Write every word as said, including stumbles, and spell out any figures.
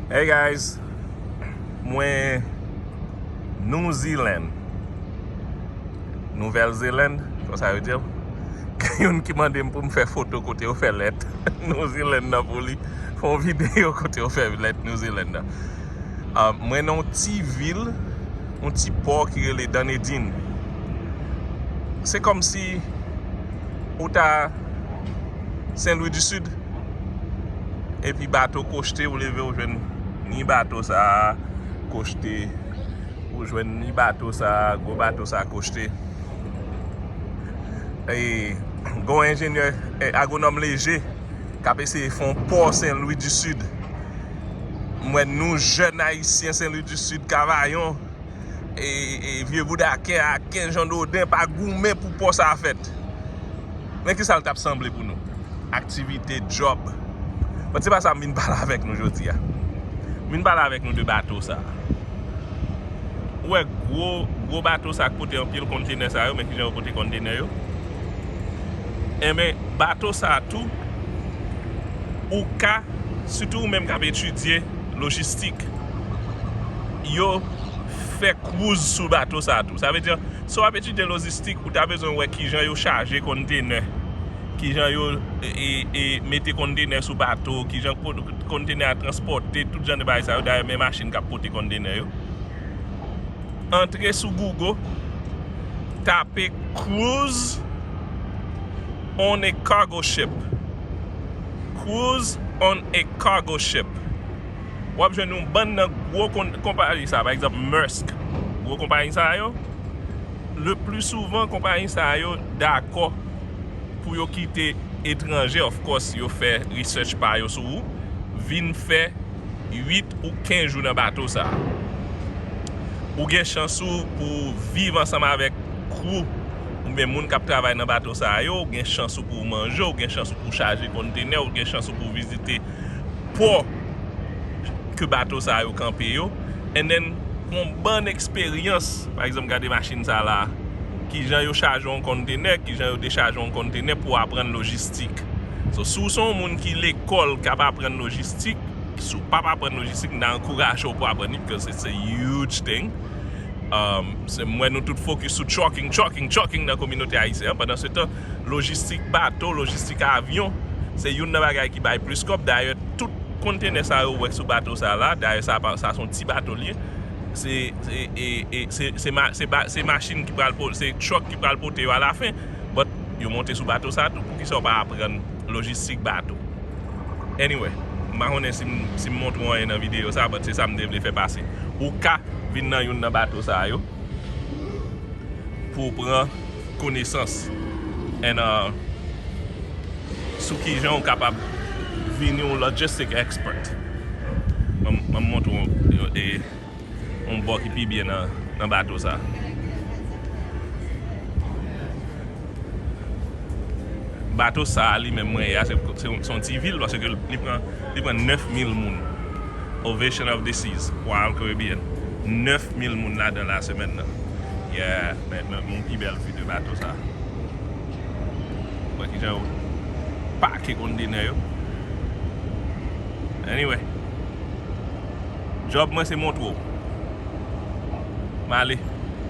Hey guys, mwen New Zealand, Nouvèl Zeland, konsa yo di l. Gen youn ki mande m pou m fè foto kote yo fè lèt New Zealand nan pou li. Fè yon videyo kote yo fè lèt New Zealand nan. Ah, mwen nan yon ti vil, yon ti pò ki rele Dunedin. Se kòmsi ou ta Sen Lwi di Sid, epi bato kochte, ou leve, ou jwenn ni bato sa a kochte, ou jwenn ni bato sa a, gwo bato sa a kochte. E, gon enjenyè, e, agwonòm leje k ap eseye fè yon pò Sen Lwi di Sid. M wè nou jèn ayisyen Sen Lwi di Sid, Kavayon, e, e, vye bouda Aken, Aken, Jan Doden pa goumen pou pò sa a fèt. Men ki sa l t ap sanble pou nou? Aktivite, djòb. Bon, se pa sa m vin pale avèk nou jodi a. M vin pale avèk nou de bato sa a. Ou wè gwo, gwo bato sa k pote anpil kontenè sa yo, men kijan yo pote kontenè yo. Enben, bato sa a tou, ou ka, sitou ou menm k ap etidye lojistik, yo fè cruise sou bato sa a tou. Sa vle di, si w ap etidye lojistik, ou ta bezwen wè kijan yo chaje kontenè, kijan yo, e, e, e, mete kontenè sou bato, kijan ko-, kontenè a transpòte, tout jan de bagay sa yo. Dayè, men machin k ap pote kontenè yo. Antre sou Google, tape cruise on a cargo ship. Cruise on a cargo ship. W ap jwenn yon bann nan gwo kon-, konpayi sa, pa egzanp, Maersk. Gwo konpayi sa yo, le pli souvan, konpayi sa yo dakò pou yo kite etranje, of course, yo fè research pa yo sou ou, vin fè uit ou kenz jou nan bato sa a. Ou gen chans ou pou viv ansanm avèk crew oubyen moun k ap travay nan bato sa yo, ou gen chans ou pou w manje, ou gen chans ou pou w chaje kontenè, ou gen chans ou pou w vizite pò ke bato sa yo kanpe yo. And then, yon bann eksperyans, pa egzanp, gade machin sa la, kijan yo chaje yon kontenè, kijan yo dechaje yon kontenè pou w aprann lojistik. So, si w se yon moun ki lekòl k ap aprann lojistik, si w p ap aprann lojistik, m ta ankouraje w pou w aprann li, because it's a huge thing. Um, se, m wè nou tout focus sou trucking, trucking, trucking nan kominote ayisyen an. Pandan se tan, lojistik bato, lojistik avyon, se youn nan bagay ki bay plis kòb. Dayè, tout kontenè sa yo wè sou bato sa la, dayè, sa pa, sa se yon ti bato l ye. Se, se, e, e, se, se ma-, se ba-, se machin ki pral po-, se truck ki pral pote yo alafen. But yo monte sou bato sa tou. Poukisa w pa aprann lojistik bato? Anyway, m pa konnen si m, si m montre w anyen nan videyo sa, but se sa m te vle fè pase. Ou ka vin nan youn nan bato sa yo pou w pran konesans. And, uh, sou kijan w kapab vin yon logistic expert. Ban m, ban m montre w yon, e, yon bò ki pi byen nan, nan bato sa. Bato sa a li menm mwen ye a, se, se, se yon ti vil, paske li pran, li pran nèf mil moun. Ovation of the Seas, Royal Caribbean. Nèf mil moun ladan la semèn nan. Yeah, men, men, men yon pi bèl vi de bato sa. Wè kijan yo pake kontenè yo. Anyway, djòb mwen se montre w. M ale.